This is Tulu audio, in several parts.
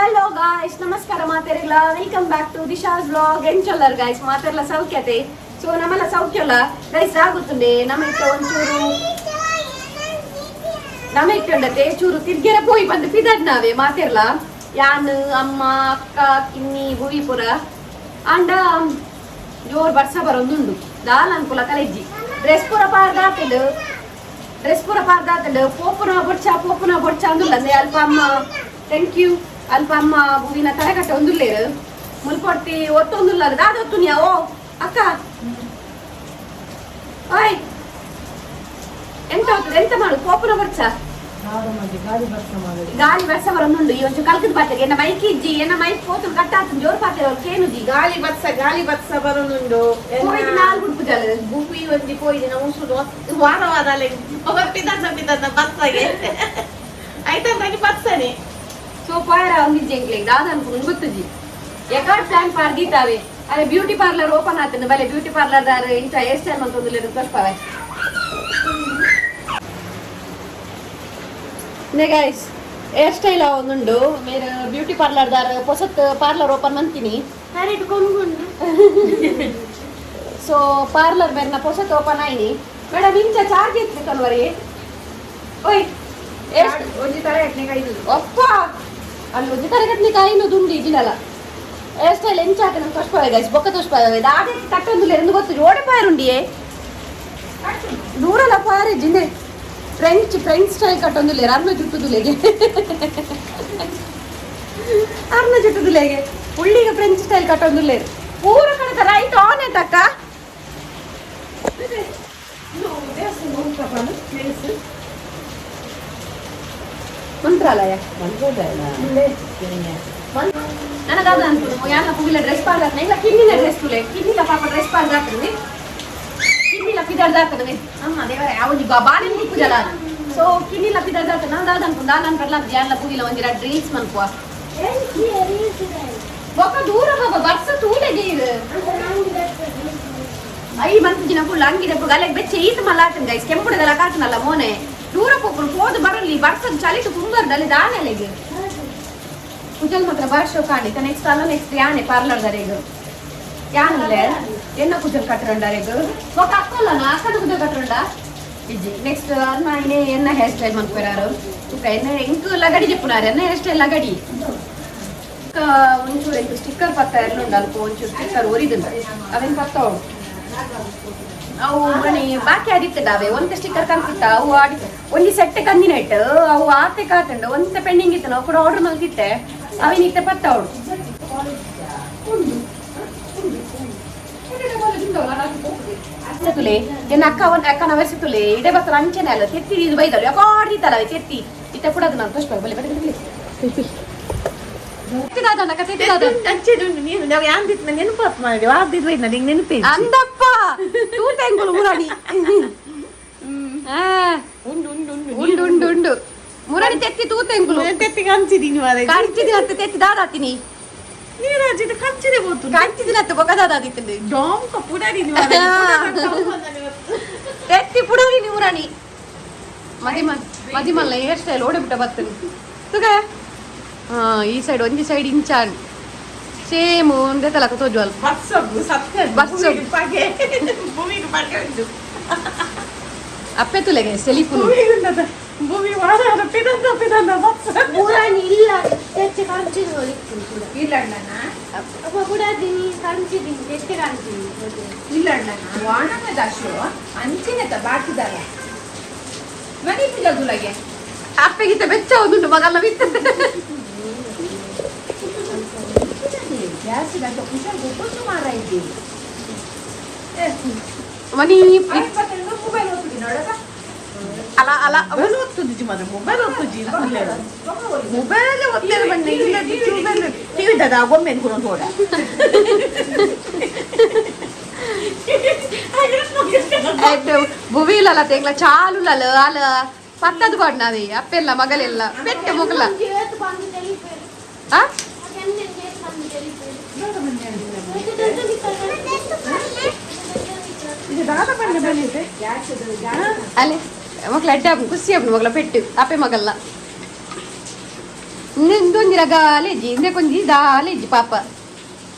ಹಲೋ ಗಾಯ್ಸ್, ನಮಸ್ಕಾರ ಮಾತೆರೆಗ್ಲ. Welcome back to Disha's vlog. ಎಂಚೊಲ್ಲರ್ guys? ಮಾತೆರ್ಲ ಸೌಖ್ಯತೆ? ಸೊ ನಮ್ಮಲ್ಲ ಸೌಖ್ಯಲ್ಲ ಗೈಸ್. ಆಗುತ್ತುಂಡೆ ನಮ್ಮ ಇತ್ತ ಒಂಚೂರು ನಮ್ಮ ಇಟ್ಟುಂಡತೆ ಚೂರು ತಿರ್ಗೆರ ಪೋಯಿ ಬಂದು ಪಿದಡ್ನಾವೆ ಮಾತೆರ್ಲ. ಯಾನ್, ಅಮ್ಮ, ಅಕ್ಕ, ಕಿನ್ನಿ, ಭುವಿಪುರ ಅಂಡ ಜೋರ್ ಬರ್ಸ ಬರೊಂದುಂಡು. ದಾಲ ಅನ್ಕುಲ ಕಲೆಜ್ಜಿ. ಡ್ರೆಸ್ ಪೂರ ಪಾರ್ದಾತುಂಡು, ಡ್ರೆಸ್ ಪೂರ ಪಾರ್ದಾತುಂಡು. ಪೋಪುನ ಬೊಡ್ಚ, ಪೋಪುನ ಬೊಡ್ಚ ಅಂದುಲ್ಲ. ಅಲ್ಪ ಅಮ್ಮ, thank you. ಅಲ್ಪ ಅಮ್ಮ ಭುವಿನ ತಲೆಕಟ್ಟೆ ಒಂದುಲ್ಲೇರು ಮುಲ್ಪೊಡ್ತಿ ಒತ್ತೊಂದುಲ್ಲ. ದಾದ ಒತ್ತುನಿಯಾ? ಓ ಅಕ್ಕ, ಓಯ್, ಎಂತ ಹೋಗ್ತದೆ? ಎಂತ ಮಾಡು? ಪೋಪುನ ಬೊಡ್ಚ. ಗಾಳಿ ಬರ್ಸ ಬರೊಂದುಂಡು. ಈ ಒಂಚೂರು ಕಲ್ಕದ ಪಾತೆರ್. ಎನ್ನ ಮೈಕ್ ಇಜ್ಜಿ, ಎನ್ನ ಮೈಕ್ ಪೋತುಂಡು, ಕಟ್ಟಾತುಂಡು. ಜೋರ್ ಪಾತೆರ್ ಅವ್ರು ಕೇನುಜಿ. ಗಾಳಿ ಬತ್ಸ, ಗಾಳಿ ಬತ್ಸ ಬರೋನುಂಡು. ಪೋಯ್ದು ನಾಲ್ ಗುಡ್ಪುಜಾಲು. ಭೂಮಿ ಒಂಜಿ ಪೋಯ್ದಿನ ಉಸುಡು ವಾರ ವಾರ ಪಿದನ್ನ ಪಿದನ್ನ ಬತ್ಸಗೆ ಆಯ್ತಂತಾಗಿ ಬತ್ಸನೆ. ಸೊ ಪೋಯರ ಒಂದಿಜ್ಜಿ ಎಂಕ್ಲೆಗ್. ದಾದ ಅನ್ಕೊಂಡು ಗೊತ್ತುಜಿ. ಎಕಾಡ್ ಪ್ಲಾನ್ ಪಾರ್ದೀತಾವೆ. ಅರೆ, ಬ್ಯೂಟಿ ಪಾರ್ಲರ್ ಓಪನ್ ಆತಂದು ಬಲೆ. ಬ್ಯೂಟಿ ಪಾರ್ಲರ್ ದಾರ ಇಂಚ ಹೇರ್ ಸ್ಟೈಲ್ ಮಂತೊಂದುಲ್ಲೆರ್ ತೋರ್ಪವೆ. ನೇ ಗೈಸ್, ಹೇರ್ ಸ್ಟೈಲ್ ಒಂದುಂಡು. ಮೇರ್ ಬ್ಯೂಟಿ ಪಾರ್ಲರ್ ದಾರ ಪೊಸತ್ ಪಾರ್ಲರ್ ಓಪನ್ ಮಂತೀನಿ. ಸೊ ಪಾರ್ಲರ್ ಮೇರ್ನ ಪೊಸತ್ ಓಪನ್ ಆಯ್ನಿ. ಮೇಡಮ್, ಇಂಚ ಚಾರ್ಜ್ ಎತ್ತು ಕನ್ವರಿ? ಓಯ್. ಒಂಜಿ ತರ ಎಟ್ನೆ ಕೈದು. ಅಪ್ಪ, ಅಲ್ಲಿ ಒಂಜಿ ತರಗಟ್ನಿ ಕಾಯಿನ ದುಂಡಿ ಇಜಿನಲ್ಲ. ಹೇರ್ ಸ್ಟೈಲ್ ಎಂಚ ಆತ ನಮ್ಗೆ ತೋರ್ಪವೆ ಗೈಸ್. ಬೊಕ್ಕ ತೋರ್ಪವೆ. ದಾದೆ ತಟ್ಟೊಂದುಲ್ಲ ಎಂದು ಗೊತ್ತು. ಓಡೆ ಪಾರುಂಡಿಯೇ ದೂರಲ ಪಾರೆ ಜಿಂದೆ. ಫ್ರೆಂಚ್ ಫ್ರೆಂಚ್ ಸ್ಟೈಲ್ ಕಟ್ಟೊಂದುಲ್ಲೇರು. ಅರ್ನ ಜುಟ್ಟುದುಲೆಗೆ, ಅರ್ನ ಜುಟ್ಟುದುಲೆಗೆ ಉಳ್ಳಿಗೆ ಫ್ರೆಂಚ್ ಸ್ಟೈಲ್ ಕಟ್ಟೊಂದುಲ್ಲೇರು. ಪೂರ ಕಣಕ ರೈಟ್ ಆನ್ ಆಯ್ತಕ್ಕ. ಮಂತ್ರಾಲಯ ನನಗಾದ ಅನ್ಕೊಂಡು ಯಾರ ಪುಗಿಲ ಡ್ರೆಸ್ ಪಾರ್ದಾಕ್ನ ಇಲ್ಲ. ಕಿನ್ನಿನ ಡ್ರೆಸ್ ತುಲೆ. ಕಿನ್ನಿಲ ಪಾಪ ಡ್ರೆಸ್ ಪಾರ್ದಾಕ್ತದೆ. ಕಿನ್ನಿಲ ಪಿದರ್ದಾಕ್ತದೆ. ಅಮ್ಮ ದೇವರೇ, ಯಾವೊಂಜಿ ಬಾಲಿನ ದಿಕ್ಕುಜಲ. ಸೊ ಕಿನ್ನಿಲ ಪಿದರ್ದಾಕ್ತ. ನಾನು ದಾದ ಅನ್ಕೊಂಡು ದಾದ ಅನ್ಕಡ್ಲ. ಯಾರ್ಲ ಪುಗಿಲ ಒಂಜಿ ರಡ್ಡ್ ರೀಲ್ಸ್ ಮನ್ಪುವ. ಬೊಕ್ಕ ದೂರ ಬಾಬಾ ಬರ್ಸ ತೂಲೆಗೆ ಇದು I ಮಂತಿನ ಫುಲ್ ಅಂಗಿದ ಅಲೆಗ್ ಬೆಚ್ಚ ಈತ ಮಲ್ಲ ಆತನ್ ಗೈಸ್. ಕೆಂಪುಡದಲ್ಲ ಕಾತನಲ್ಲ ಮೋನೆ. ದೂರ ಪೋಪುನು ಪೋದು ಬರಲಿ. ಬರ್ಸದ ಚಳಿಟು ಕುಂಬರ್ದು ಅಲ್ಲಿ ದಾನೆ ಅಲೆಗ್. ಕುಜಲ್ ಮಾತ್ರ ಬಾಳ್ ಶೋಕ್ ಆಂಡ್. ನೆಕ್ಸ್ಟ್ ಅಲ್ಲ, ನೆಕ್ಸ್ಟ್ ಯಾನೆ ಪಾರ್ಲರ್ ದರೆಗ್ ಯಾನಲ್ಲೇ ಎನ್ನ ಕುಜಲ್ ಕಟ್ಟರಂಡರೆಗ್. ಬೊಕ್ಕ ಅಕ್ಕಲ್ಲ, ಅಕ್ಕನ ಕುಜಲ್ ಕಟ್ಟರಂಡ ಇಜ್ಜಿ. ನೆಕ್ಸ್ಟ್ ಅನ್ನ ಇನೇ ಎನ್ನ ಹೇರ್ ಸ್ಟೈಲ್ ಮನ್ಪೆರಾರು ತುಕ. ಎನ್ನ ಎಂಕ್ ಲಗಡಿ ಚೆಪ್ಪುನಾರೆ, ಎನ್ನ ಹೇರ್ ಸ್ಟೈಲ್ ಲಗಡಿ. ಒಂಚೂರು ಎಂಕ್ ಸ್ಟಿಕ್ಕರ್ ಪತ್ತ ಎಲ್ಲ ಉಂಡು. ಅಲ್ಪ ಒಂಚೂರು ಸ್ಟಿಕ್ಕರ್ ಒರಿದುಂಡು, ಅವೇನ್ ಪತ್ತ ಉಂಟು. ಅವು ಮಣಿ ಬಾಕಿ ಆದಿತ್ತಡ. ಅವೆ ಒಂತೆ ಸ್ಟಿಕ್ಕರ್ ಕಂತಿತ್ತ. ಅವು ಆಡಿ ಒಂಜಿ ಸೆಟ್ ಕಂದಿನ ಇಟ್ಟು ಅವು ಆತೆ ಕಾತುಂಡು. ಒಂತೆ ಪೆಂಡಿಂಗ್ ಇತ್ತು, ನಾವು ಕೂಡ ಆರ್ಡರ್ ಮಲ್ತಿತ್ತೆ. ಅವೇನ್ ಇತ್ತೆ ಪತ್ತ ಉಂಡು. ತುಲೆ ಎನ್ನ ಅಕ್ಕ ಅವನ್ ಅಕ್ಕನ ತುಲೆ ಇಡೆ ಬತ್ತ ಅಂಚನೆ ಅಲ್ಲ. ತೆತ್ತಿ ಇದು ಬೈದಲ್ಲ, ಯಾಕೋ ಆಡ್ದಿತ್ತಲ್ಲ ತೆತ್ತಿ ಇತ್ತೆ ಕೂಡ. ಅದು ನಾನು ತೋರ್ಸ್ಬೇಕು. ಬಲೆ ಬಲೆ ಬಲೆ ತೆತ್ತಿದಾದ ಅಕ್ಕ, ತೆತ್ತಿದಾದ. ಅಂಚೆದುಂಡು. ನೀನು ನಾವು ಯಾಂದಿತ್ತು ನೆನಪಾತ್ ಮಾಡಿ ವಾರ್ದಿದ್ ಬೈದ್ ನಿಂಗೆ ನೆನಪೇ. ಅಂದಪ್ಪ, ತೂತೆಂಗುಲು ಮುರಾಣಿ. ಉಂಡು ಉಂಡು ಉಂಡು. ಉಂಡು ಉಂಡು ಉಂಡು. ಮುರಾಣಿ ತೆತ್ತಿ ತೂತೆಂಗುಲು. ತೆತ್ತಿ ಕಂಚಿದೀನಿ ಮಾರೆ. ಕಂಚಿದಿನ ತೆತ್ತಿ ದಾದಾತಿನಿ. ನೀನು ಅಜ್ಜಿದ ಕಂಚಿದೆ ಬೋತು. ಕಂಚಿದಿನ ಬೊಕ ದಾದಾದಿತ್ತಂಡು. ಡಾಮ್ ಕಪುಡಾಡಿನಿ ಮಾರೆ. ತೆತ್ತಿ ಪುಡಾರಿನಿ ಮುರಾಣಿ. ಮದಿಮ ಮದಿಮಲ್ಲ ಹೇರ್ ಸ್ಟೈಲ್ ಓಡೆ ಬಿಟ್ಟ ಬರ್ತೇನೆ ತುಗ. ಹಾ, ಈ ಸೈಡ್ ಒಂಜಿ ಸೈಡ್ ಇಂಚಾನ್ ಸೇಮ್ ಒಂದೇ ತಲಕ ತೋಜುವಲ್. ಬಸ್ಸೊಗು ಸತ್ಯ. ಬಸ್ಸೊಗು. ಪಗೆ ಭೂಮಿಗೆ ಪಗೆ ಉಂಟು. ಅಪ್ಪೆ ತುಲೆಗೆ ಸೆಲಿಪುನು. ಭೂಮಿಗೆ ಉಂಡದ ಭೂಮಿ ವಾರ ಪಿದಂದ ಪಿದಂದ ಬಸ್ಸ. ಪುರಾಣಿ ಇಲ್ಲ, ತೆಚ್ಚೆ ಕಾಣ್ಚಿದ್. ಇಲ್ಲ ಅಣ್ಣನ. ಅಪ್ಪ ಪುಡಾದಿನಿ ಕಾಣ್ಚಿದ್ದೀನಿ, ತೆಚ್ಚೆ ಕಾಣ್ತೀನಿ. ಇಲ್ಲ ಅಣ್ಣ, ವಾಣನ ದಾಶು ಅಂಚಿನ ಬಾಕಿದಾರ ಮನಿ ಪೂಜಾ ಅಪ್ಪೆಗಿತ್ತ ಬೆಚ್ಚ ಒಂದುಂಟು ಮಗಲ್ಲ ಬಿತ್ತ. ಗ್ಯಾಸ್ ಕುಶಲ್ ಗೊತ್ತು ಮಾರ ಇದ್ದೀವಿ. ಮನಿ. ಮೊಬೈಲ್ ಓದ್ತಿದ್ದೀನಿ ನೋಡಕ. ಅಲ ಅಲ. ಮೊಬೈಲ್ ಒತ್ತುದು ಮಾತ್ರ, ಮೊಬೈಲ್ ಒತ್ತುಜಿ. ಮೊಬೈಲ್ ಒತ್ತೇನೆ ಬಣ್ಣ ಇಲ್ಲ. ಟಿವಿ ದಾದ ಗೊಂಬೆ ಅನ್ಕೊಂಡು ತೋಡ. ಭುವಿಲಲ್ಲ ತೆಂಗ್ಲ ಚಾಲುಲಲ್ಲ ಅಲ ಪತ್ತದು ಪಾಡ್ನಾವೆ ಅಪ್ಪೆಲ್ಲ ಮಗಲೆಲ್ಲ ಪೆಟ್ಟೆ ಮೊಗಲ. ಆ ಇದು ದಾದ ಬಣ್ಣ ಬಂದಿದೆ. ಅಲೆ ಮಕ್ಳ ಅಡ್ಡ ಆಪುಂಡು, ಖುಷಿ ಆಪುಂಡು ಮಗಳ ಪೆಟ್ಟು ಅಪ್ಪೆ ಮಗಲ್ಲ. ಇಂದೊಂಜಿ ರಗಾಲೇಜಿ ಇಂದೆ ಕೊಂಜಿ ದಾಲೇಜಿ ಪಾಪ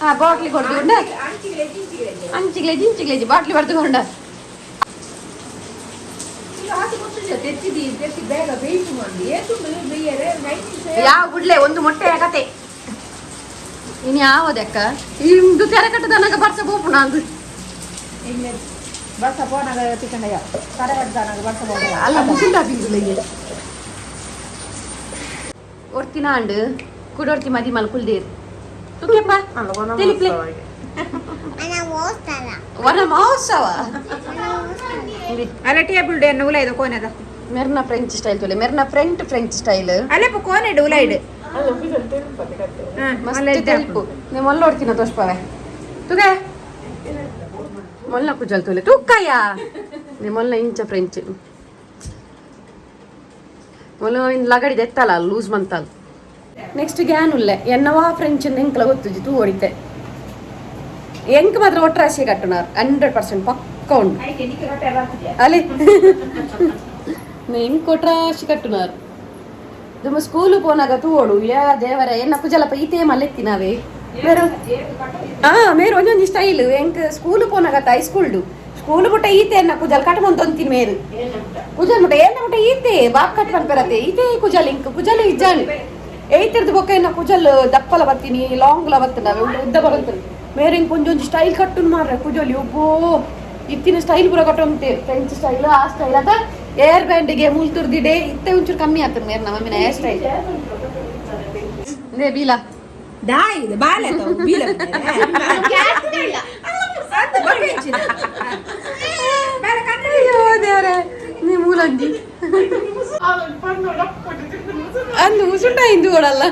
ಆ ಬಾಟ್ಲಿ ಕೊಡ್ದುಕೊಂಡ ಅಂಚಿಗ್ಲೇಜಿ ಇಂಚಿಗ್ಲೇಜಿ ಬಾಟ್ಲಿ ಬರ್ತುಕೊಂಡ ಯಾವ ಗುಡ್ಲೆ ಒಂದು ಮೊಟ್ಟೆಯ ಕತೆ ಇನ್ನು ಯಾವದಕ್ಕ ಇಂದು ತೆರೆ ಕಟ್ಟದನಗ ಬರ್ಸ ಬೋಪುಣ ಅಂದು ಬರ್ಸ ಪೋನಾಗ ತಿಕ್ಕಂಡಯ್ಯ ಕರಗಡ್ದಾನಾಗ ಬರ್ಸ ಪೋನ ಅಲ್ಲ ಮುಸುಂಡ ಬಿಂದುಲೆಗೆ ಒರ್ತಿನ ಅಂಡು ಕುಡೊರ್ತಿ ಮದಿ ಮಲ್ ಕುಲ್ದೇರ್ ತುಕೆಪ್ಪ ತಿಳಿಪ್ಲೆ ವನ ಮಹೋತ್ಸವ ಅಲ್ಲ ಟೇಬಲ್ ಡೇ ಉಲೈದ ಕೋನೆದ ಮೆರ್ನ ಫ್ರೆಂಚ್ ಸ್ಟೈಲ್ ತುಲೆ ಮೆರ್ನ ಫ್ರೆಂಟ್ ಫ್ರೆಂಚ್ ಸ್ಟೈಲ್ ಅಲ್ಲಪ್ಪ ಕೋನೆಡ್ ಉಲೈಡ್ ಮಸ್ತ್ ತೆಲ್ಪು ನೇ ಮೊಲ್ಲ ಒರ್ತಿನ ತೋಷ್ಪವೆ ತುಗೆ ಮೊಲ್ಲ ಕುಜಲ್ ತುಲೆ ತುಕ್ಕಯ್ಯ ನೇ ಮೊಲ್ಲ ಇಂಚ ಫ್ರೆಂಚ್ ಮೊಲ್ಲ ಇನ್ ಲಗಡಿ ದೆತ್ತಲ್ಲ ಲೂಸ್ ಮಂತಲ್ ನೆಕ್ಸ್ಟ್ ಗ್ಯಾನ್ ಉಲ್ಲೆ ಎನ್ನವಾ ಫ್ರೆಂಚ್ ಎಂಕ್ಲ ಗೊತ್ತುಜಿ ತೂ ಹೊಡಿತೆ ಎಂಕ್ ಮಾತ್ರ ಒಟ್ರಾಶಿ ಕಟ್ಟುನಾರ್ 100% ಪಕ್ಕ ಉಂಡು ಅಲ್ಲಿ ಎಂಕ್ ಒಟ್ರಾಶಿ ಕಟ್ಟುನಾರ್ ನಮ್ಮ ಸ್ಕೂಲ್ ಪೋನಾಗ ತೂವೋಡು ಯಾ ದೇವರ ಎನ್ನ ಕುಜಲಪ್ಪ ಈತೇ ಮಲ್ಲೆತ್ತಿನಾವೆ ಮೇರು ಆ ಮೇರು ಒಂದೊಂದು ಸ್ಟೈಲ್ ಎಂಕ್ ಸ್ಕೂಲ್ ಪೋನಾಗ ಹೈಸ್ಕೂಲ್ಡು ಸ್ಕೂಲ್ ಮುಟ್ಟ ಈತೆ ಎನ್ನ ಕುಜಲ್ ಕಟ್ ಮುಂದೊಂತೀನಿ ಮೇರು ಕುಜಲ್ ಮುಟ್ಟ ಏನ ಮುಟ್ಟ ಈತೆ ಬಾಪ್ ಕಟ್ ಪನ್ಪರತೆ ಈತೆ ಕುಜಲ್ ಇಂಕ್ ಕುಜಲ್ ಇಜ್ಜಾಣಿ ಏಯ್ತಿರ್ದು ಬೊಕ್ಕ ಎನ್ನ ಕುಜಲ್ ದಪ್ಪಲ ಬರ್ತೀನಿ ಲಾಂಗ್ಲ ಬರ್ತದೆ ಉದ್ದ ಬರ್ತದೆ ಮೇರೆ ಇಂಕ್ ಒಂಜೊಂಜಿ ಸ್ಟೈಲ್ ಕಟ್ಟುನ್ ಮಾರ್ರೆ ಕುಜಲ್ ಒಬ್ಬೋ ಇತ್ತಿನ ಸ್ಟೈಲ್ ಪೂರ ಕಟ್ಟುಂತೆ ಫ್ರೆಂಚ್ ಸ್ಟೈಲ್ ಆ ಸ್ಟೈಲ್ ಅದ ಏರ್ ಬ್ಯಾಂಡಿಗೆ ಮುಲ್ತುರ್ದಿಡೆ ಇತ್ತೆ ಒಂಚೂರು ಕಮ್ಮಿ ಆಗ್ತದೆ ಮೇರೆ ನಮ್ಮ ಮಮ್ಮಿನ ಹೇರ್ ಸ್ಟೈಲ್ they ಬೀಲಾ ದಾಯಿ ಬಾಲೆ ಬೀಲ ಅಯ್ಯೋ ದೇವರೇ ನೀ ಮೂಲಂಜಿ ಅಂದು ಉಸುಂಟ ಇಂದು ಓಡಲ್ಲ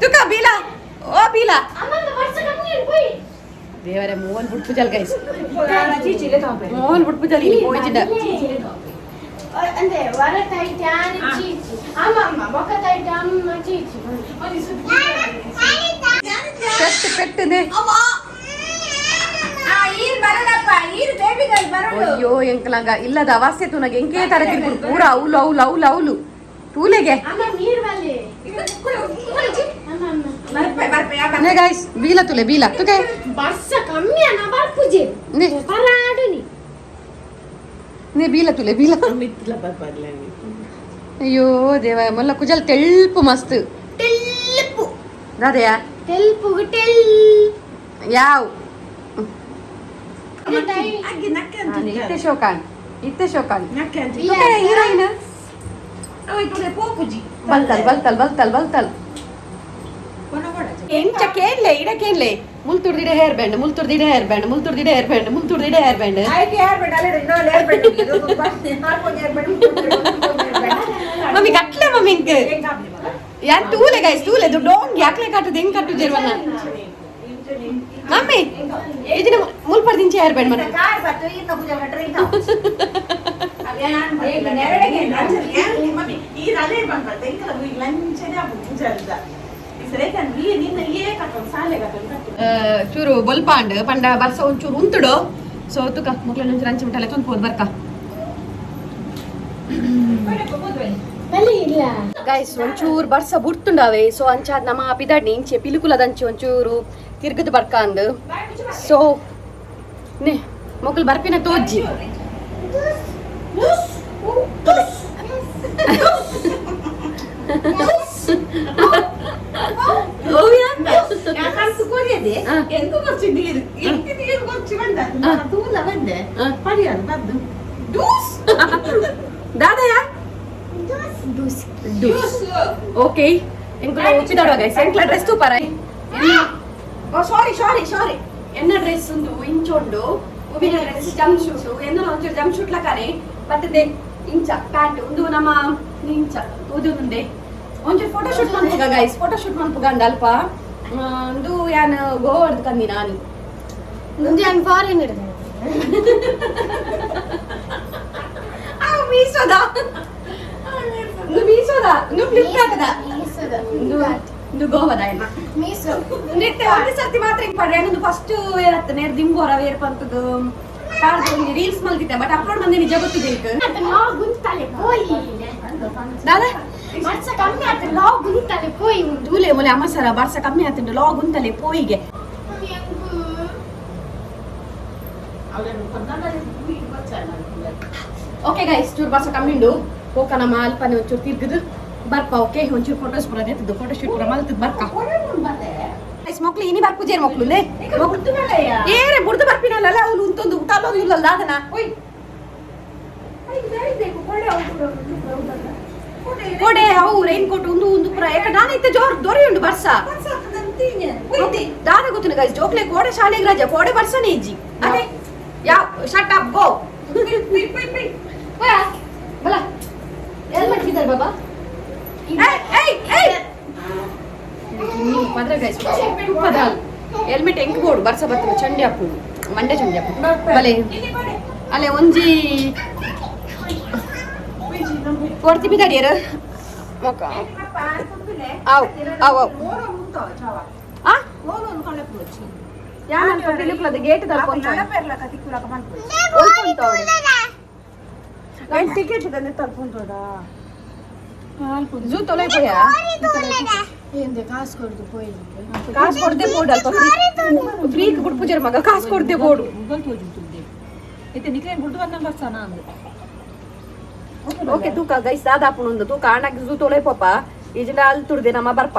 ತುಕ ಬೀಲಾ ಓ ಬೀಲಾ ದೇವರೇ ಮೋಹನ್ ಬುಡ್ಪು ಜಲ್ ಗೈಸ್ ಮೋಹನ್ ಬುಡ್ಪು ಜಲ್ ಇಲ್ಲಿ ಪೋಯಿಜಿಡ ಅಂದ್ರೆ ವರ ತೈಟ್ ಆನೆ ಚೀಚಿ ಅಮ್ಮ ಅಮ್ಮ ಬೊಕ ತೈಟ್ ಅಮ್ಮ ಚೀಚಿ ಪೆಟ್ಟು ಪೆಟ್ಟನೆ ಅಯ್ಯೋ ಎಂಕಲಾಗ ಇಲ್ಲದ ಅವಾಸ್ಯ ತುನಗೆ ಎಂಕೆ ತರ ತಿರ್ಪುಡು ಪೂರ ಔಲು ಔಲು ಔಲು ಔಲು ತೂಲೆಗೆ ಅಮ್ಮ ನೀರ್ ಬಲ್ಲೆ ಅಮ್ಮ ಅಮ್ಮ ನೇ ಗೈಸ್ ಬೀಲ ತುಲೆ ಬೀಲ ತುಕೆ ಬರ್ಸ ಕಮ್ಮಿ ಅನ್ನ ಬರ್ಪುಜೆ ನೇ ಪರಾಡುನಿ ನೇ ಬೀಲ ತುಲೆ ಬೀಲ ಅಯ್ಯೋ ದೇವ ಮೊಲ್ಲ ಕುಜಲ್ ತೆಳ್ಪು ಮಸ್ತ್ ತೆಲ್ಪು ದಾದೆಯಾ ತೆಲ್ಪು ಟೆಲ್ ಯಾವ್ ಇತ್ತೆ ಶೋಕಾನ್ ಇತ್ತೆ ಶೋಕಾನ್ ಹೀರೋಯಿನ್ ಬಲ್ತಲ್ ಬಲ್ತಲ್ ಬಲ್ತಲ್ ಬಲ್ತಲ್ ಎಂಚ ಕೇನ್ಲೆ ಇಡ ಕೇನ್ಲೆ ಮುಲ್ತುರ್ದಿಡೆ ಹೇರ್ ಬ್ಯಾಂಡ್ ಮುಲ್ತುರ್ದಿಡೆ ಹೇರ್ ಬ್ಯಾಂಡ್ ಮುಲ್ತುರ್ದಿಡೆ ಹೇರ್ ಬ್ಯಾಂಡ್ ಮುಲ್ತುರ್ದಿಡೆ ಹೇರ್ ಬ್ಯಾಂಡ್ ಮಮ್ಮಿ ಕಟ್ಲೆ ಮಮ್ಮಿ ಇಂಕ್ ಯಾನ್ ತೂಲೆ ಗೈಸ್ ತೂಲೆ ಡೋಂಗ್ ಯಾಕ್ಲೆ ಕಟ್ಟುದು ಹೆಂಗ್ ಕಟ್ಟು ಜರ್ವನ ಮಮ್ಮಿ ಇದನ್ನ ಮುಲ್ಪರ್ದಿಂಚೆ ಹೇರ್ ಬ್ಯಾಂಡ್ ಮನ ಚೂರು ಬೊಲ್ಪಾಂಡ್ ಪಂಡ ಬರ್ಸ ಒಂಚೂರು ಉಂತುಡು ಸೊ ತುಕ ಮಕ್ಳು ಒಂಚೂರು ಅಂಚೆ ಮುಟ್ಟಲೆ ತುಂಬೋದು ಬರ್ಕ ಗೈಸ್ ಒಂಚೂರು ಬರ್ಸ ಬುಡ್ತುಂಡಾವೆ ಸೊ ಅಂಚಾದ್ ನಮ್ಮ ಪಿದಾಡ್ನಿ ಇಂಚೆ ಪಿಲುಕುಲದಂಚೆ ಒಂಚೂರು ತಿರ್ಗದು ಬರ್ಕ ಅಂದ್ ಸೊ ನೇ ಮೊಕಲ್ ಬರ್ಪಿನ ತೋಜ್ಜಿ ದಾದಯಾ ಓಕೆ ಎಂಕುಲ ಉಪ್ಪಿದಾಡುವ ಗೈಸ್ ಎಂಕ್ಲ ಡ್ರೆಸ್ ತೂಪಾರ ಓ ಸಾರಿ ಸಾರಿ ಸಾರಿ ಎನ್ನ ಡ್ರೆಸ್ ಉಂದು ಇಂಚೊಂಡು ಉಬಿನ ಡ್ರೆಸ್ ಜಂಪ್ ಶೂಟ್ ಎನ್ನ ಒಂಚೂರು ಜಂಪ್ ಶೂಟ್ ಲಕಾರೆ ಬಟ್ they ಇಂಚ ಪ್ಯಾಂಟ್ ಉಂದು ನಮ್ಮ ಇಂಚ ಉದುಂದೆ ಒಂಚೂರು ಫೋಟೋ ಶೂಟ್ ಮನ್ಪುಗ ಗೈಸ್ ಫೋಟೋ ಶೂಟ್ ಮನ್ಪುಗ ಅಂದ ಅಲ್ಪ ಉಂದು ಯಾನ್ ಗೋವಾಡ್ದು ಕಂದಿ ನಾನು ನಾನು ಫಾರಿನ್ ಇಡ್ದೆ ಆ ಮೀಸೋದ ಉಂದು ಮೀಸೋದ ಉಂದು ಫ್ಲಿಪ್ಕಾರ್ಟ್ದ ಉಂದು ಉಂದು ಗೋವಾದ ಎನ್ನ ಮೀಸೋ ನೆಟ್ಟೆ ಒಂದೇ ಸರ್ತಿ ಮಾತ್ರ ಹಿಂಗ್ ಪಡ್ರೆ ಏನೊಂದು ಫಸ್ಟ್ ಏನತ್ತ ನೇರ್ ದಿಂಬೋರ ವೇರ್ ಪಂತದ್ದು ಪಾಡ್ದು ಒಂಜಿ ರೀಲ್ಸ್ ಮಲ್ತಿದ್ದೆ ಬಟ್ ಅಪ್ಲೋಡ್ ಬಂದೆ ನಿಜ ಗೊತ್ತಿದೆ ಈಗ ನಾವು ಗುಂತಾಲೆ ಕೋಲಿ ದಾದಾ ಬರ್ಸ ಕಮ್ಮಿ ಆತು ಲಾಗ್ ಉಂತಲೆ ಪೋಯಿ ಉಂಟು. ತೂಲೆ ಮೊಲೆ ಅಮಸರ ಬರ್ಸ ಕಮ್ಮಿ ಆತುಂಡು ಲಾಗ್ ಉಂತಲೆ ಪೋಯಿಗೆ. ಓಕೆ ಗೈಸ್, ಚೂರು ಬರ್ಸ ಕಮ್ಮಿ ಉಂಡು ಹೋಕ ನಮ್ಮ ಅಲ್ಪನೆ ಒಂಚೂರು ತಿರ್ಗದು ಬರ್ಪ. ಓಕೆ, ಒಂಚೂರು ಫೋಟೋಸ್ ಪೂರ ಎತ್ತದು ಫೋಟೋ ಶೂಟ್ ಪೂರ ಮಲ್ತದ್ ಬರ್ಕ. ಗೈಸ್, ಮೊಕ್ಲು ಇನಿ ಬರ್ಪುಜೇರು ಮೊಕ್ಲು ಲೇ. ಏರೆ ಬುಡ್ದು ಬರ್ಪಿನಲ್ಲ ಅವ್ಲು ಉಂತೊಂದು ತಲ್ಲೋದು ಇಲ್ಲಲ್ಲ ದಾದನ. ಓಯ್ ಕೊಡೆ ಅವು ರೈನ್ ಕೋಟ್ ಉಂದು ಉಂದು ಪೂರ ಯಾಕ ದಾನ ಇತ್ತ ಜೋರ್ ದೊರೆ ಉಂಡು ಬರ್ಸ ದಾದ ಗೊತ್ತಿನ ಗೈಸ್. ಜೋಕ್ಲೆ ಕೋಡೆ ಶಾಲೆಗೆ ರಜಾ, ಕೋಡೆ ಬರ್ಸನೇ ಇಜ್ಜಿ. ಅದೇ ಯಾವ ಶಟ್ ಅಪ್ ಗೋ ಬಲ. ಎಲ್ ಮಾಡ್ತಿದ್ದಾರೆ ಬಾಬಾ? ಏಯ್ ಏಯ್ ಏಯ್ ಪದ್ರ ಗೈಸ್ ಪದ್ರ. ಹೆಲ್ಮೆಟ್ ಹೆಂಗ್ ಬೋಡು ಬರ್ಸ ಬರ್ತದೆ ಚಂಡಿ ಅಪ್ಪು ಮಂಡೆ ಚಂಡಿ ಅಪ್ಪು ಬಲೆ ಅಲ್ಲೇ ಒಂಜಿ ಕೊಡ್ತಿ ಬಿದ್ದಾಡಿಯರ ಮೊಕ್ಕ. ಆವ್ ಆವ್ ಆವ್ ಆ ಯಾನ್ ಪಿಲಿಕುಲದ ಗೇಟ್ ದಲ್ಪ ಟಿಕೆಟ್ ತಂದೆ ತಲ್ಪುಂಟೋಡ. ಜೂ ತೊಲೆ ಪೋಯಾ? ఏంది ಕಾಸು ಕೊಡ್ದು ಪೋಯಿ. ಕಾಸು ಕೊಡ್ದೆ ಬೋಡು ಅಲ್ಪ ಫ್ರೀ ಬುಡ್ಪುಜರ್ ಮಗ, ಕಾಸು ಕೊಡ್ದೆ ಬೋಡು. ಗೂಗಲ್ ತೋಜುಂಟುಂದೆ ಇತ್ತೆ ನಿಕ್ಲೇನ್ ಬುಡ್ದು ಬಂದ ಬರ್ಸಾನ ಅಂದು. ಓಕೆ, ತೂಕ ಗೈಸ್ ದಾದ ಆಪುಣುಂದು ತೂಕ. ಅಣ್ಣಗ್ ಝೂ ತೊಲೆ ಪೋಪ ಈಜಿಂಡ ಅಲ್ಲಿ ತುಡ್ದೆ ನಮ್ಮ ಬರ್ಪ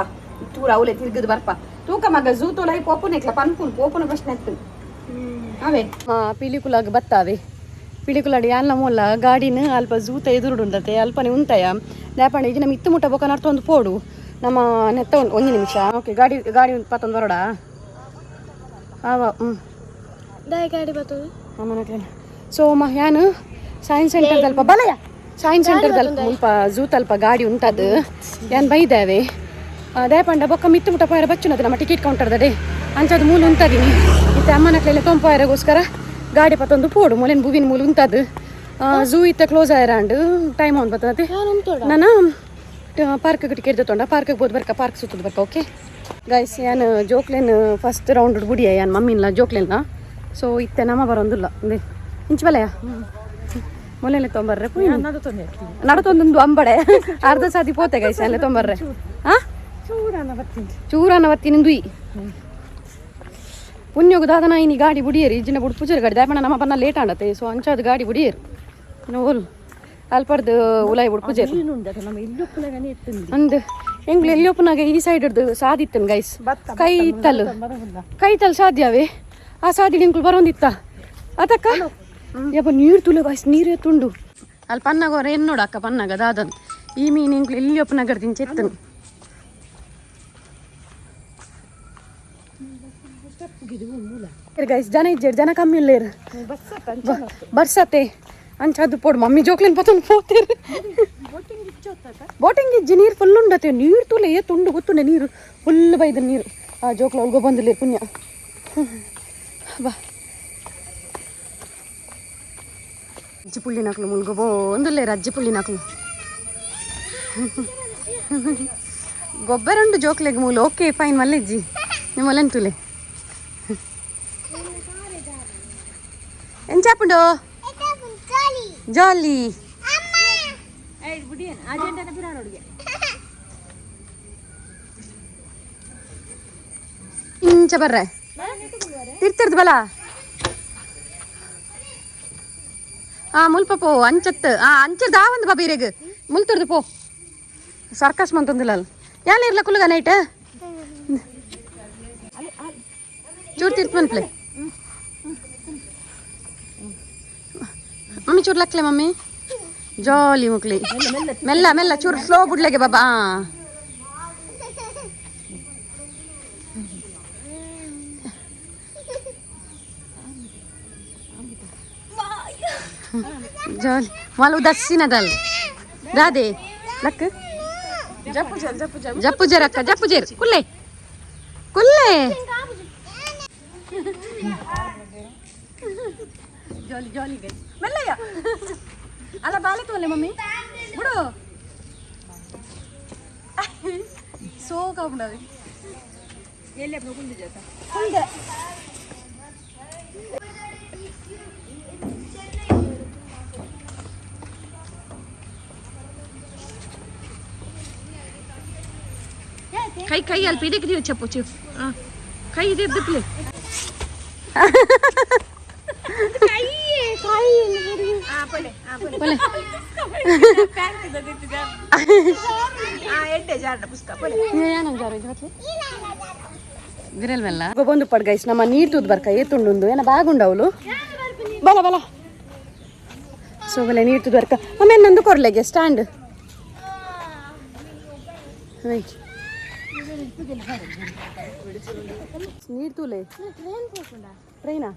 ತೂರ ಅವಲೆ ತಿರ್ಗದ್ ಬರ್ಪ. ತೂಕ ಮಗ, ಝೂ ತೊಲೆ ಪೋಪುನ ಇಕ್ಲ ಪನ್ಪುನ್ ಪೋಪುನ ಪ್ರಶ್ನೆ ಎತ್ತು ಅವೇ ಪಿಲಿಕುಲಾಗ ಬತ್ತಾವೆ. ಪಿಲಿಕುಲಾಡಿ ಅಲ್ಲ ಮೂಲ ಗಾಡಿನ ಅಲ್ಪ ಝೂತ ಎದುರುಡುಂಡತೆ ಅಲ್ಪನೆ ಉಂತಾಯ ದಾಪಂಡ ಈಜಿ ನಮ್ಮ ಇತ್ತು ಮುಟ್ಟ ಬೊಕ ನರ್ತೊಂದು ಪೋಡು ನಮ್ಮ ನೆತ್ತ ಒಂದು ಒಂದು ನಿಮಿಷ. ಓಕೆ, ಗಾಡಿ ಗಾಡಿ ಪತ್ತೊಂದು ಬರೋಡ ಆವ. ಹ್ಞೂ. ದಾಯ ಗಾಡಿ ಬರ್ತದೆ. ಸೊ ಯಾನು ಸೈನ್ಸ್ ಸೆಂಟರ್ ದಲ್ಪ ಬಲಯ, ಸೈನ್ಸ್ ಸೆಂಟರ್ ದಲ್ಪ ಮುಲ್ಪ ಝೂ ತಲ್ಪ ಗಾಡಿ ಉಂಟದು ಯಾನ್ ಬೈದಾವೆ. ದಯಪಂಡ ಬೊಕ್ಕ ಮಿತ್ತು ಮುಟ್ಟ ಪೋಯರ ಬಚ್ಚುನದು ನಮ್ಮ ಟಿಕೆಟ್ ಕೌಂಟರ್ ದಡೆ ಅಂಚದು ಮೂಲು ಉಂಟದಿನಿ. ಇತ್ತೆ ಅಮ್ಮನಕ್ಲೆಲ್ಲ ತೊಂಪೋಯರಗೋಸ್ಕರ ಗಾಡಿ ಪತ್ತೊಂದು ಪೋಡು ಮೊಲೆನ್ ಬುವಿನ ಮೂಲು ಉಂಟದು. ಝೂ ಇತ್ತ ಕ್ಲೋಸ್ ಆಯರಾಂಡು ಟೈಮ್ ಅವ್ನು ಬರ್ತದೆ. ನಾನು ಪಾರ್ಕ್ ಟಿಕೆಟ್ ತೊಂಡ ಪಾರ್ಕ್ಗೆ ಬೋದು ಬರ್ಕ, ಪಾರ್ಕ್ ಸುತ್ತದ ಬರ್ಕ. ಓಕೆ ಗೈಸ್, ಯಾನ್ ಜೋಕ್ಲೇನ್ ಫಸ್ಟ್ ರೌಂಡ್ ಬುಡಿಯ ಯಾನ್ ಮಮ್ಮಿನ್ಲ ಜೋಕ್ಲೇನ್ಲ. ಸೊ ಇತ್ತೆ ನಮ್ಮ ಬರೋಂದಿಲ್ಲ ಅಂದೆ ಇಂಚ್ ಬಲೆಯ ಮೊಲೆಲೆ ತೊಂಬರ್ರೆ ಪುಯ್ ನಡತೊಂದು ಅಂಬಡೆ ಅರ್ಧ ಸಾದಿ ಪೋತೆ ಗೈಸ್ ಅಲ್ಲೇ ತೊಂಬರ್ರೆ. ಹಾ, ಚೂರನ್ನ ಬತ್ತೀನಿ ದುಯ್ ಪುಣ್ಯೋಗು ದಾದನ ಇನಿ ಗಾಡಿ ಬುಡಿಯೇರಿ ಇಜ್ಜಿನ ಬುಡ್ ಪೂಜಾರಿ ಗಾಡಿ ದಾಪಣ ನಮ್ಮ ಪನ್ನ ಲೇಟ್ ಆಂಡತೆ. ಸೊ ಅಂಚಾದ ಗಾಡಿ ಬುಡಿಯೇರು ಓಲ್ ಅಲ್ಪರ್ದು ಉಲಾಯಿ ಬುಡ್ ಪೂಜಾರಿ ಅಂದ್ ಎಂಗ್ಲು ಎಲ್ಲಿ ಒಪ್ಪನಾಗ ಈ ಸೈಡ್ ಹಿಡ್ದು ಸಾದಿತ್ತನ್ ಗೈಸ್. ಕೈ ಇತ್ತಲ್ ಕೈ ತಲ್ ಸಾಧ್ಯವೇ ಆ ಸಾದಿ ಎಂಕ್ಲು ಬರೋಂದಿತ್ತ ಅದಕ್ಕ ಯಪ್ಪ ನೀರು ತುಲೆ ಗೈಸ್, ನೀರೇ ತುಂಡು ಅಲ್ಲಿ ಪನ್ನಾಗ ಹೊರ ಎನ್ನೋಡು ಅಕ್ಕ ಪನ್ನಾಗ ದಾದನ್ ಈ ಮೀನು ಎಂಕ್ಲು ಎಲ್ಲಿ ಒಪ್ಪನಾಗರ್ ಎತ್ತನು. ಗೈಸ್, ಜನ ಇಜ್ಜೇರು, ಜನ ಕಮ್ಮಿ ಇಲ್ಲೇರು ಬರ್ಸತೆ ಅಂಚದು ಪೋಡು ಮಮ್ಮಿ ಜೋಕ್ಲೇನ್ ಪತ್ತೊಂದು ಪೋತೇರು. ಬೋಟಿಂಗ್ ಇಜ್ಜಿ, ನೀರು ಫುಲ್ ಉಂಡತೆ. ನೀರು ತುಲೆ ಏ ತುಂಡು ಗೊತ್ತುಂಡೆ ನೀರು ಫುಲ್ ಬೈದ ನೀರು. ಆ ಜೋಕ್ಲ ಒಲ್ಗೋ ಬಂದಿಲ್ಲ ಪುಣ್ಯ ಬಾ. ಅಜ್ಜಿ ಪುಳ್ಳಿ ನಕಲು ಮುಲ್ಗೋ ಒಂದುಲ್ಲೇರು ಅಜ್ಜಿ ಪುಳ್ಳಿ ನಕಲು ಗೊಬ್ಬರ ಉಂಡು ಜೋಕ್ಲೆಗ್ ಮೂಲು. ಓಕೆ ಫೈನ್ ಮಲ್ಲೆಜ್ಜಿ ನಿಮ್ಮ ತುಲೆ ಎಂಚಾಪುಂಡು ಜಾಲಿ. ಇಂಚ ಬರ್ರೆ ತಿರ್ತಿರ್ದು ಬಲ. ಆ ಮುಲ್ಪ ಪೋ ಅಂಚತ್ತು ಆ ಅಂಚದ ಆ ಒಂದು ಬಾಬಿ ಇರೆಗ್ ಮುಲ್ತುರ್ದು ಪೋ ಸರ್ಕಸ್ ಮಂತೊಂದಿಲ್ಲ ಅಲ್ಲಿ ಯಾಲ ಇರ್ಲ ಕುಲ್ಲುಗ ನೈಟ್ ಚೂರು ತಿರ್ತು ಮನ್ಪ್ಲೆ ಮಮ್ಮಿ ಚೂರು ಲಕ್ಲೆ ಮಮ್ಮಿ ಜಾಲಿ ಮುಕ್ಲಿ ಮೆಲ್ಲ ಮೆಲ್ಲ ಚೂರು ಸ್ಲೋ ಬುಡ್ಲೆಗೆ ಬಾಬಾ. ಜಾಲಿ ಮಾಲು ಉದಾಸೀನದಲ್ ರಾಧೆ ಲಕ್ ಜಪ್ಪು ಜರಕ್ಕ ಜಪ್ಪು ಜೇರ್ ಕುಲ್ಲೆ ಕುಲ್ಲೆ ಜಾಲಿ ಜಾಲಿ ಗೈಸ್ ಮೆಲ್ಲಯ್ಯ ಅಲ್ಲ ಬಾಲೆ ತೋಲೆ ಮಮ್ಮಿ ಬಿಡು ಸೋಕ ಉಂಡವಿ ಕುಲ್ದೆ. ಕೈ ಕೈ ಅಲ್ಪ ಇದಕ್ಕೆ ನೀವು ಚಪ್ಪು ಕೈ ಇದೆ ಪ್ಲೇ. ಬಂದು ಪಡ್ ಗೈಸ್, ನಮ್ಮ ನೀರು ತೂದ್ ಬರ್ಕ ಏತುಂಡು ಏನ ಬಾಗುಂಡವಳು. ಬಲ ಬಲ ಸೊ ಬಲೆ ನೀರು ತೂದ್ ಬರ್ಕ. ಆಮೇಲೆ ನಂದು ಕೊರ್ಲೆಗೆ ಸ್ಟ್ಯಾಂಡ್. ನೀರು ತೂಲೆ. ಟ್ರೈನಾ?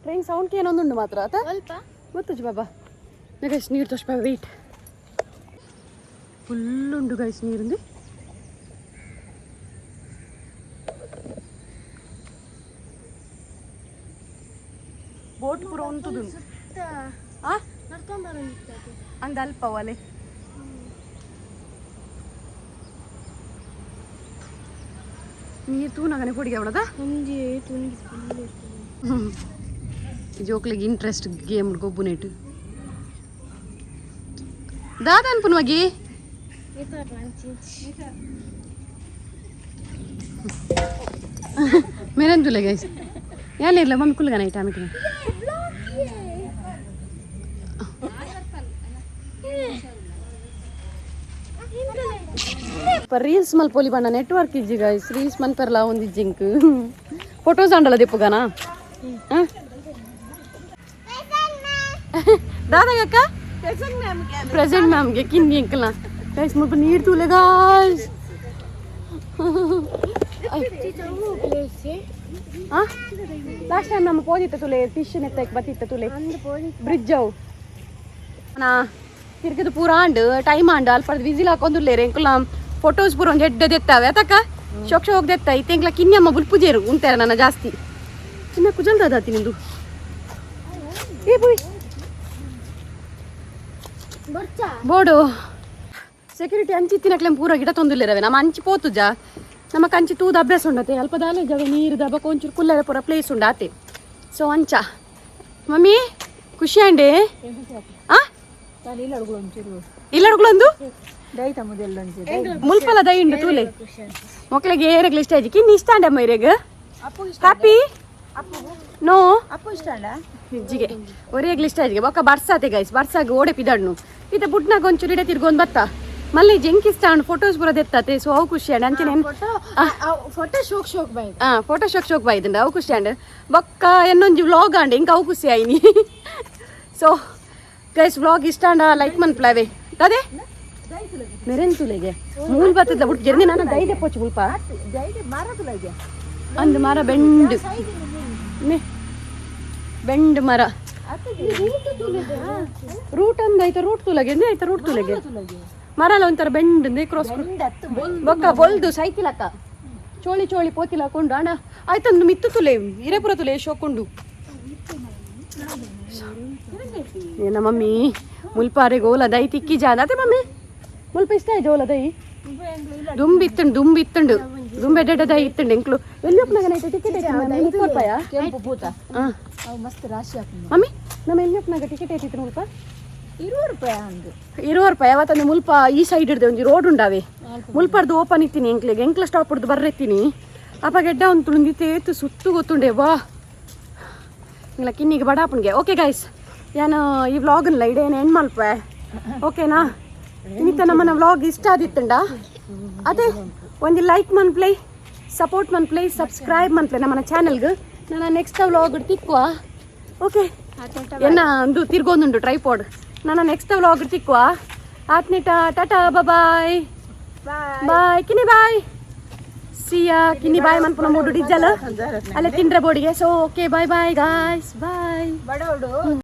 ಟ್ರೈನ್ ಸೌಂಡ್ ಏನೊಂದುಂಡು ಮಾತ್ರ ಆತ ಗೊತ್ತುಜು ಬಾಬಾ. ಗೈಸ್, ನೀರು ತೋಷ್ ಬಾ. ವೆಯ್ಟ್, ಫುಲ್ ಉಂಡು ಗೈಸ್ ನೀರುಂದು. ಬೋಟ್ ಪೂರ ಉಂಟುದು. ಆ ಅಂದ ಅಲ್ಪ ಒಲೆ. ನೀರು ತೂನಗನೆ ಕೊಡಿಗೆ ಅವಳದ. ಜೋಕ್ಲಿಗೆ ಇಂಟ್ರೆಸ್ಟ್ ಗೇಮ್ ಗೊಬ್ಬುನೇಟು. ದಾದ ಅನ್ಪುನ ಮಗಿ. ಮೇರೆಂದುಲೆ ಗೈಸ್, ಯಾನಿರ್ಲ ಮಮ್ಮಿ ಕುಲ್ಗನ ಐಟ ಆಮೇಲೆ. ರೀಲ್ಸ್ ಮಲ್ಪೊಲಿ ಬಣ್ಣ ನೆಟ್ವರ್ಕ್ ಇಜ್ಜಿ ಗೈಸ್. ರೀಲ್ಸ್ ಮನ್ಪೆರ್ಲ ಒಂದು ಜಿಂಕ್ ಫೋಟೋಸ್ ಅಂಡಲ ದಿಪ್ಪುಗನ. ದಾದಾಗಕ್ಕ ಪ್ರೆಸೆಂಟ್ ಮ್ಯಾಮ್ಗೆ ಕಿನ್ನಿ ಅಂಕಲ್ನ. ಗೈಸ್, ಮುಲ್ಪ ನೀರು ತೂಲೆ ಗೈಸ್. ಲಾಸ್ಟ್ ಟೈಮ್ ನಮ್ಮ ಪೋದಿತ್ತ ತುಲೆ, ಫಿಶ್ ನೆತ್ತಕ್ಕೆ ಬತ್ತಿತ್ತ ತುಲೆ ಬ್ರಿಡ್ಜ್ ಅವು. ನಾ ತಿರ್ಗದು ಪೂರ ಆಂಡ್ ಟೈಮ್ ಆಂಡ್ ಅಲ್ಪ ವಿಸಿಲ್ ಹಾಕೊಂದುಲ್ಲೇರು. ಎಂಕುಲ ಫೋಟೋಸ್ ಪೂರ ಒಂಜಿ ಎಡ್ಡೆ ದೆತ್ತಾವೆ ಅತಕ್ಕ, ಶೋಕ್ ಶೋಕ್ ದೆತ್ತ. ಇತ್ತೆ ಎಂಕ್ಲ ಕಿನ್ಯಮ್ಮ ಬುಲ್ಪುಜೇರು ಉಂತಾರ ನನ್ನ ಜಾಸ್ತಿ. ಚಿನ್ನ ಕುಜಲ್ದಾತಿ ನಿಂದು. ಏ ಬುಯ್ ಬೋಡು. ಸೆಕ್ಯೂರಿಟಿ ಅಂಚಿತ್ತಿನಕ್ಲೆ ಪೂರ ಗಿಡ ತೊಂದುಲ್ಲೇರವೆ. ನಮ್ಮ ಅಂಚಿ ಪೋತುಜ, ನಮ್ಮ ಕಂಚಿ ತೂದ ಅಭ್ಯಾಸ ಉಂಡತೆ. ಅಲ್ಪ ದಾಲೆ ಜವೆ ನೀರು ದಬ ಒಂಚೂರು ಕುಲ್ಲರೆ ಪೂರ ಪ್ಲೇಸ್ ಉಂಡು ಆತೆ. ಸೊ ಅಂಚ ಮಮ್ಮಿ ಖುಷಿ ಅಂಡೆ. ಆ ಇಲ್ಲಡುಗಳೊಂದು ಮುಲ್ಪಲ ದೈ ಉಂಡು ತೂಲೆ. ಮಕ್ಕಳಿಗೆ ಏರೆಗ್ಲ ಇಷ್ಟ ಆಯ್ತು. ಕಿನ್ನಿ ಇಷ್ಟ ಅಂಡಮ್ಮ ಇರೆಗ್? ಹ್ಯಾಪಿ ನೋ ಇಜ್ಜಿಗೆ ಒರೆಗ್ಲ ಇಷ್ಟ ಆಯ್ತು. ಬೊಕ್ಕ ಬರ್ಸಾತೆ ಗೈಸ್, ಬರ್ಸಾಗ ಓಡೆ ಪಿದಡ್ನು. ಇತ್ತೆ ಬುಡ್ನಾಗ ಒಂಚೂರು ಇಡೆ ತಿರ್ಗೊಂದು ಬತ್ತ. ಮಲ್ಲಿ ಜಂಕ್ ಇಷ್ಟ ಉಂಡು, ಫೋಟೋಸ್ ಪೂರ ದೆತ್ತಾತೆ. ಸೊ ಅವು ಖುಷಿ ಅಂಡ್ ಅಂಚನೆ. ಫೋಟೋ ಶೋಕ್ ಶೋಕ್ ಬೈ. ಆ ಫೋಟೋ ಶೋಕ್ ಶೋಕ್ ಬಾಯ್ದುಂಡು, ಅವು ಖುಷಿ ಅಂಡ್. ಬೊಕ್ಕ ಎನ್ನೊಂಜಿ ವ್ಲಾಗ್ ಆಂಡ್ ಇಂಕ ಅವು ಖುಷಿ ಆಯ್ನಿ. ಸೊ ಗೈಸ್, ವ್ಲಾಗ್ ಇಷ್ಟ ಅಂಡ ಲೈಕ್ ಮನ್ಪ್ಲವೆ ಅದೇ ಮೆರೆನ್ ತುಲೆಗೆ ಮೂಲ್ ಬತ್ತದ ಬಿಟ್ಟು ಜರ್ನಿ. ನಾನು ದೈದೆ ಪೋಚು ಮುಲ್ಪ ಅಂದ್ ಮರ ಬೆಂಡು ನೆ ಬೆಂಡ್ ಮರ ರೂಟ್ ಅಂದ ಆಯ್ತಾ? ರೂಟ್ ತುಲಗೆ ಅಂದೆ ಆಯ್ತಾ? ರೂಟ್ ತುಲೆಗೆ ಮರ ಎಲ್ಲ ಒಂಥರ ಬೆಂಡ್ ಕ್ರಾಸ್. ಬೊಕ್ಕ ಬೊಲ್ದು ಸೈಕಿಲ್ ಅಕ್ಕ ಚೋಳಿ ಚೋಳಿ ಪೋತಿಲ ಹಾಕೊಂಡು ಅಣ್ಣ ಆಯ್ತಂದು ಮಿತ್ತು ತುಲೆ ಹಿರೇಪುರ ತುಲೆ ಶೋಕೊಂಡು. ಏನ ಮಮ್ಮಿ, ಮುಲ್ಪಾರೆಗೆ ಓಲ ದೈ ತಿಕ್ಕಿ ಜಾದ ಅದೇ ಮಮ್ಮಿ? ಮುಲ್ಪ ಇಷ್ಟ ಆಯ್ತು ಓಲ ದೈ. ದುಂಬಿ ಇತ್ತುಂಡು, ದುಂಬಿ ಇತ್ತುಂಡು, ದುಂಬೆ ಎಡ್ಡೆ ದೈ ಇತ್ತುಂಡು. ಎಂಕ್ಲು ಎಲ್ಲಿ ಒಪ್ಪನಾಗ ಟಿಕೆಟ್ 30 ರೂಪಾಯ? ಕೆಂಪು ಪೂತ. ಹಾಂ. ಅವು ಮಸ್ತ್ ರಾಶಿ ಹಾಕೊಂಡು. ಮಮ್ಮಿ, ನಮ್ಮ ಎಲ್ಲಿ ಒಪ್ಪನಾಗ ಟಿಕೆಟ್ ಐತಿತ್ತು ಮುಲ್ಪ? 20 ರೂಪಾಯಿ ಅಂದು. 20 ರೂಪಾಯಿ. ಅವತ್ತಂದ್ರೆ ಮುಲ್ಪ ಈ ಸೈಡ್ ಹಿಡ್ದೆ ಒಂಜಿ ರೋಡ್ ಉಂಡಾವೆ. ಮುಲ್ಪರ್ದು ಓಪನ್ ಇತ್ತೀನಿ ಎಂಕ್ಲೆಗೆ. ಎಂಕ್ಲ ಸ್ಟಾಪ್ ಹಿಡ್ದು ಬರ್ರೆತ್ತೀನಿ. ಅಪ್ಪ ಗೆಡ್ಡ ಒಂದು ತುಳುಂದಿತ್ತೆ ಏತು ಸುತ್ತು ಗೊತ್ತುಂಡೆ ವಾ ಇಂಗ್ಲ ಕಿನ್ನಿಗೆ ಬಡಾಪುನ್ಗೆ. ಓಕೆ ಗೈಸ್, ಯಾನು ಈ ವ್ಲಾಗ್ನ ಇಡೇನು ಎಂಡ್ ಮಲ್ಪೆ, ಓಕೆನಾ? ಇನ್ನಿತ್ತ ನಮ್ಮನ್ನ ವ್ಲಾಗ್ ಇಷ್ಟ ಆದಿತ್ತಂಡ ಅದೇ ಒಂದು ಲೈಕ್ ಮನ್ಪ್ಲೈ, ಸಪೋರ್ಟ್ ಮನ್ಪ್ಲೈ, ಸಬ್ಸ್ಕ್ರೈಬ್ ಮನ್ಪ್ಲೈ ನಮ್ಮನ್ನ ಚಾನಲ್ಗೆ. ನಾನು ನೆಕ್ಸ್ಟ್ ವ್ಲಾಗ್ ತಿಕ್ಕುವ. ಓಕೆ, ಎನ್ನ ಒಂದು ತಿರ್ಗೊಂದುಂಡು ಟ್ರೈಪಾಡ್. ನಾನು ನೆಕ್ಸ್ಟ್ ವ್ಲಾಗ್ ತಿಕ್ಕುವ. ಆತ್ನಿಟ ಟಾಟಾ ಬಾಯ್ ಬಾಯ್. ಕಿನಿ ಬಾಯ್, ಸಿಯಾ ಕಿನ್ನಿ ಬಾಯ್ ಮನ್ಪುನ ಮೂಡು ಡಿಜ್ಜಲ್ ಅಲ್ಲೇ ತಿಂಡ್ರೆ ಬೋಡಿಗೆ. So okay, bye bye guys, bye. ಬಡವಡು.